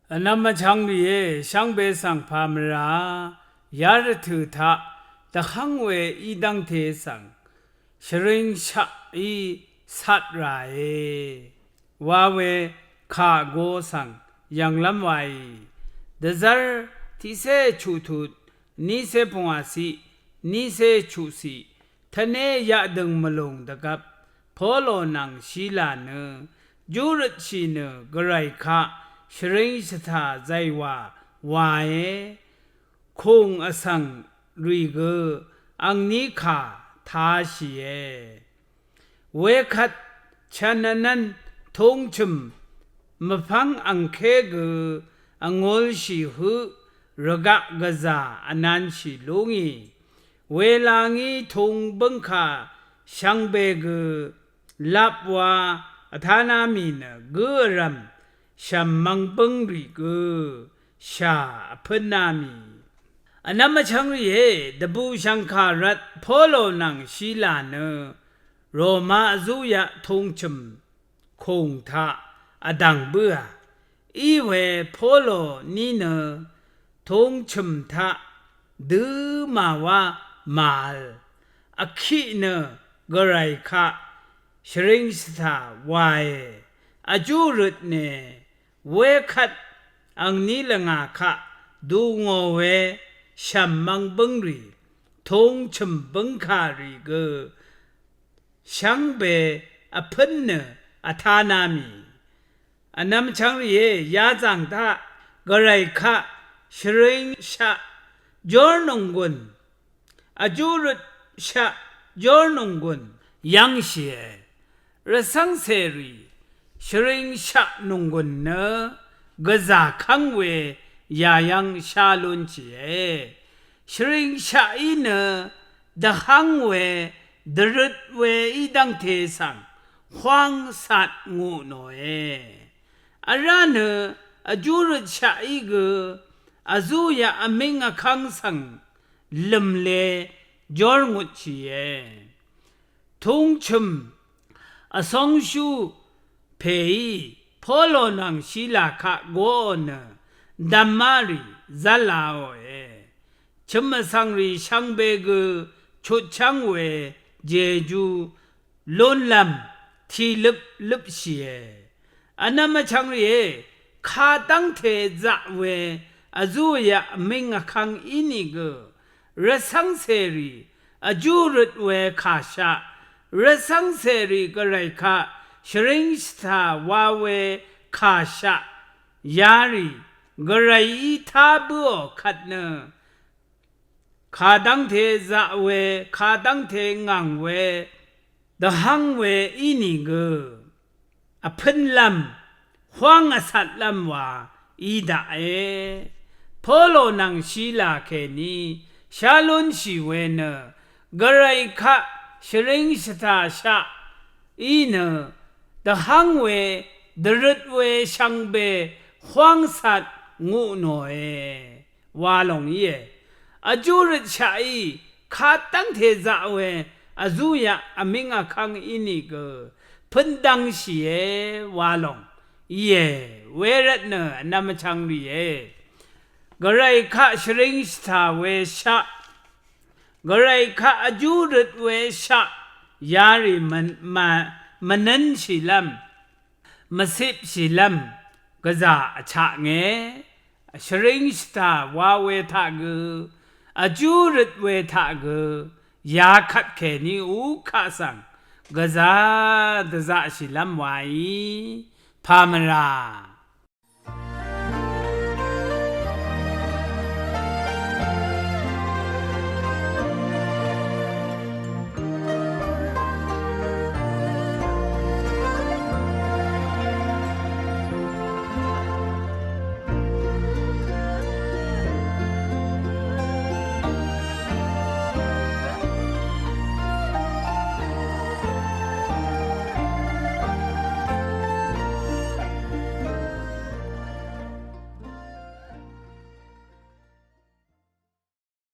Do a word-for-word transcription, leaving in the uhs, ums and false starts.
Vnvm vchvng rìé, shvngbe svng pà mvrà yarvtø̀ taq dvhv́ng we í dv́ngte svng shvringshaq í sat ràe wa we kà go svng yv̀nglv́m waì. Dvzv́r tiqcé chuqtut, niqcé pungwàciq, niqcé chuqciq, tvné yaqdø̀ng mvlùng dvgvp Polo nvng Shila nø júrøtshì nø Gvray kaq shvring shvtà zaywà wae, kùng vsvng rì gø angní kà tāshìe. Wekvt chv̀n vnv́n tūng chø̀m mvpv́ng angké gø vngūlshì høq rvgaq gvzà vnanshì lúngì, welangí tūng bǿngkà shvngbe gø lap wa vtánà mì nø gǿ vrv̀m shv̀m mvngbǿng rì gø shà vpǿnà mì. Vnvm vchvng rìé, dvbù shv̀ngkà rvt Polo nvng Shila nø Roma vzúyaq tūng chø̀m kùng taq vdv̀ng bǿà. Iwe Polo ní nø tūng chø̀m taq dø̄ màwá màvl, vkiq nø Gvray kaq shvring shvtà wae, vjúrøtne, wekvt angní lvngà kaq dungò we shv̀m mvngbǿng rì, tūng chø̀m bǿngkà rì gø shvngbe vpǿn nø vtánà mì. Vnvm vchvng rìé, yazàng taq Gvray kaq shvring shaq jórnònggùn, vjúrøt shaq jórnònggùn yv́ngshìe. Rvcv́ngcèrì shvring shaq nònggùn nø gvzà kv́ng we yàyv́ng shá lúnshìe. Shvring shaq í nø dvhv́ng we, dvrøt we í dv́ngte svng hwáng sat ngu nòe. Vrá nø vjúrøtshaq í gø vzúyaq vmíng vkv́ng svng lø̀mle jórngutshìe. Tūng chø̀m vsóngshú pèí Polo nvng Shila kaq goò nø dvmá rì zv́laòe. Chø̀m vsvng rì shvngbe gø chutchv́ng we jejú lúnlv́m tìløp løpshìe. Vnvm vchvng rìé, kadv́ngte zaq we vzúyaq vmíng vkv́ng ínìgø rvcv́ngcèrì vjúrøt we kàshaq, rvcv́ngcèrì Gvray kaq shvring shvtà wa we kàshaq yarì Gvrayí tá bǿò kvt nø kadv́ngte zaq we, kadv́ngte ngv̀ng we, dvhv́ng we ínìgø vpǿnlv́m, hwáng vcatlv́m wa í daqe. Polo nvng Shila kèní shá lúnshì we nø Gvray kaq shvring shvtà shaq í nø dvhv́ng we, dvrøt we shvngbe hwáng sat ngu nòe wa lòng íe. Vjúrøtshaq í kadv́ngte zaq we vzúyaq vmíng vkv́ng ínìgø pøndv́ngshìe wa lòng íe. Wervt nø vnvm vchvng rìé, Gvray kaq shvring shvtà we shaq, Gvray kaq vjúrøt we shaq yarì mvn- mv- mvnǿnshìlv́m, mvcipshìlv́m gvzà vchaknge. Shvring shvtà wa we taq gø, vjúrøt we taq gø, yakvt kèní ukaq svng gvzà dvzaqshìlv́m waí pà mvrà.